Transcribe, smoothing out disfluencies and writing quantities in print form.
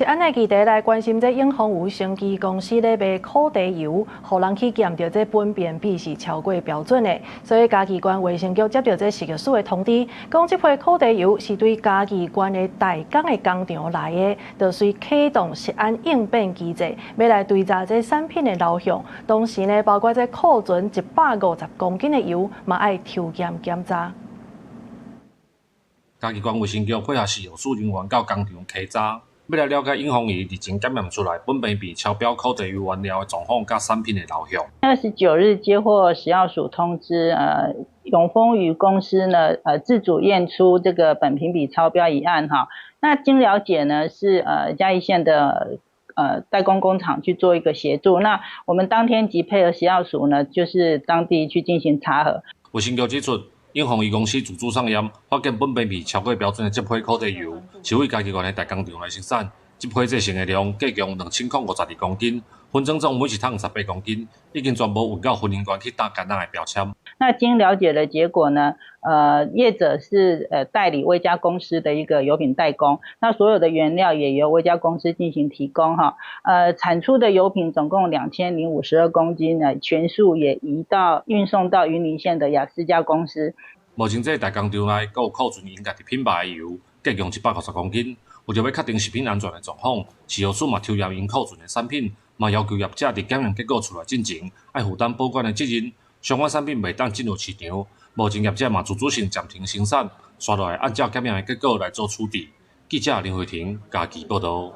食安的議題來關心，這永豐餘生技公司咧賣苦茶油，予人去檢著這苯便比是超過標準的，所以嘉義縣衛生局接著這食藥署的通知，講這批苦茶油是對嘉義縣的大港的工廠來的，就隨啟動食安應變機制，欲來追查這產品的流向。同時呢，包括這庫存150公斤的油，嘛愛抽檢檢查。嘉義縣衛生局配合食藥署人員到工廠稽查，欲來了解永豐餘日前檢驗出來苯便比超標苦茶油原料的狀況佮產品的流向。29日接獲食藥署通知，永豐餘公司呢，自主驗出這個苯評比超標一案哈。那經了解呢，是嘉義縣的代工工廠去做一個協助。那我們當天即配合食藥署呢，就是當地去進行查核。衛生局指出，永豐餘公司自主送驗，發現苯便比超過標準的這批苦茶油，是對嘉義縣的大工廠來生產。這批製成的量計共2052公斤，分裝總每一桶18公斤，已經全部運到雲林縣去打干仔的標籤。那經了解的結果呢？業者是代理威家公司的一個油品代工，那所有的原料也由威家公司進行提供哈。產出的油品總共2052公斤呢，全數也移到運送到雲林縣的雅思家公司。目前這個大工廠內閣有庫存𪜶家己品牌的油，計共150公斤。為著欲確定食品安全的狀況，食藥署嘛抽驗𪜶庫存的產品，嘛要求業者佇檢驗結果出來進前，愛負擔保管的責任。相關產品袂當進入市場。目前業者嘛自主性暫停生產，紲落來按照檢驗的結果來做處置。記者林慧婷嘉義報導。